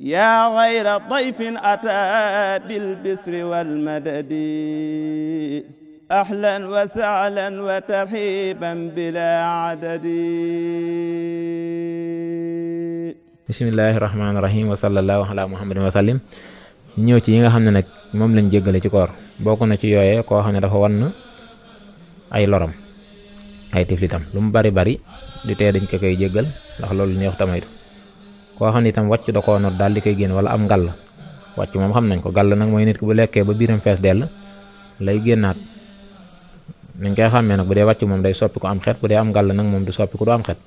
yaa xayra dayfin ataa bil bisri wal madadi ahlan wa sahlan wa tarhiban bilaa adadi. bismillaahi rahmaani rahiim wa sallallaahu alaa muhammadin wa sallim. ñëw ci yi nga xam ne nag moom lañ jéggale ci koor bokk na ci yooyee koo xam ne dafa wann ay loram ay tiflitam lu mu bari bari du tee dañ ko koy jéggal ndax loolu neex tamaytu koo xam ne itam wàcc da koo not daal di koy génn wala am ngàll wàcc moom xam nañ ko gàll nag mooy nit ki bu lekkee ba biiram fees dell lay génnaat nañ koy xàmmee nag bu dee wàcc moom day soppi ko am xet bu dee am ngàll nag moom du soppi ko du am xet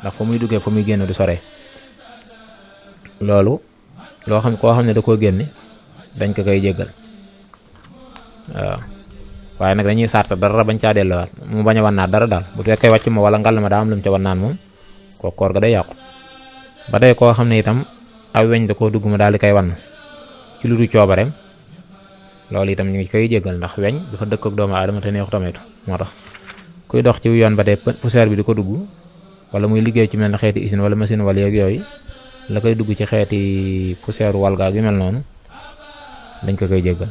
ndax fa muy duggee fa muy génn du soree loolu loo xam koo xam ne da koo génne dañ ko koy jéggal waaw waaye nag dañuy sarta dara bañ caa delluwaat mu bañ a wannaat dara daal bu fekkee wàcc ma wala ngàll ma daa am lu mu ca wannaan moom ko koor ga day yàqu. ba tey koo xam ne itam aw weñ da koo dugg ma daal di koy wann ci lu du coobareem loolu itam ñu ngi koy jéggal ndax weñ dafa dëkk ak doomu aadama te neexu tamaytu moo tax kuy dox ci yoon ba tey poussière bi di ko dugg wala muy liggéey ci mel ne xeeti usine wala machine wala yeeg yooyu la koy dugg ci xeeti poussière walgaag yu mel noonu dañ ko koy jéggal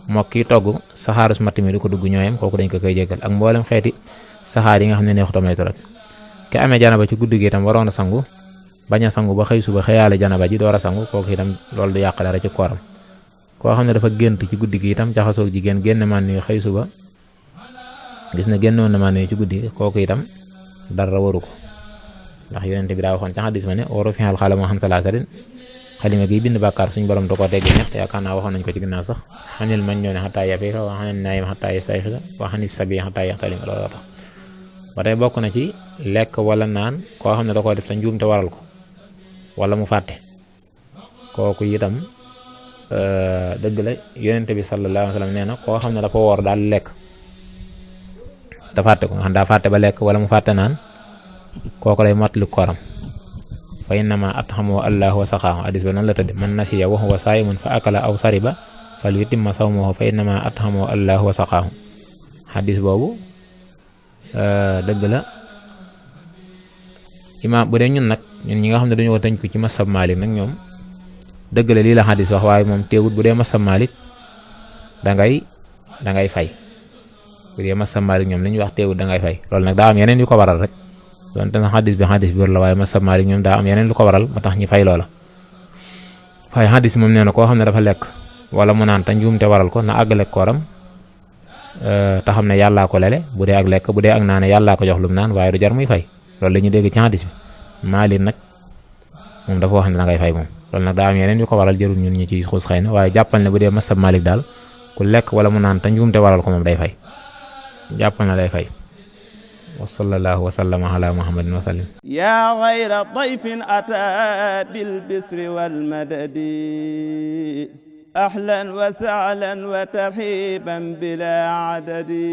moo kii togg saxaarus matt mi di ko dugg ñooyam kooku dañ ko koy jéggal ak mboolem xeeti saxaar yi nga xam ne neexu tamaytu rek ki amee janaba ci guddi gi itam waroon a sangu bañ a sangu ba xëy suba xëyaale janaba ji door a sangu kooku itam loolu du yàq dara ci kooram koo xam ne dafa gént ci guddi gi itam jaxasoog jigéen génn man ni xëy suba gis na génnoon na man ni ci guddi gi kooku itam dara waru ko ndax yonent bi daa waxoon ci xadis ma ne waru fi xal xalama xam salaasatin xalima gi bind bàkkaar suñu borom da koo tegg ñex te yaakaar naa waxoon nañ ko ci ginnaaw sax xanil mañ ñoo ne xataa yafiika wa xanil naayim xataa yastayxisa wa xanil sabi xataa yaxtalima looloo tax ba tey bokk na ci lekk wala naan koo xam ne da koo def sa njuum te waral ko wala mu fàtte kooku itam dëgg la yonent bi sallallaahu alayhi wa sallam nee na koo xam ne dafa woor daal lekk da fàtte ko nga xam daa fàtte ba lekk wala mu fàtte naan kooku lay mottali kooram fa innama at'amahu allaahu wa saqaahu hadis ba nan la tëdd man nasiya wa huwa saa'imun fa akala aw sariba fal yutimma sawmahu fa innama at'amahu allaahu wa saqaahu hadis boobu dëgg la imaam bu dee ñun nag ñun ñi nga xam ne dañoo tënku ci masab Maalik nag ñoom dëgg la lii la xadis wax waaye moom teewut bu dee masab Maalik da ngay fay bu dee masab Maalik ñoom li ñuy wax teewut da ngay fay loolu nag daa am yeneen yu ko waral rek donte na xadis bi wér la waaye masab Maalik ñoom daa am yeneen lu ko waral ba tax ñi fay loola waaye xadis moom nee na koo xam ne dafa lekk wala mu naan te njuumte waral ko na àggale kooram te xam ne yàllaa ko lele bu dee ak lekk bu dee ak naane yàllaa ko jox lu mu naan waaye du jar muy fay loolu la ñu dégg ci hadis bi Maalik nag moom dafa wax ne da ngay fay moom loolu nag daa am yeneen yu ko waral jërul ñun ñu ci xuus xëy na waaye jàppal ne bu dee masab Maalik daal ku lekk wala mu naan te njuumte waral ko moom day fay jàppal na day fay wa sallallahu wa sallama ala muhammadin wa sallim yaa xayra dayfin ataa bil bisri wal madadi ahlan wa sahlan wa tarhiban bilaa adadi.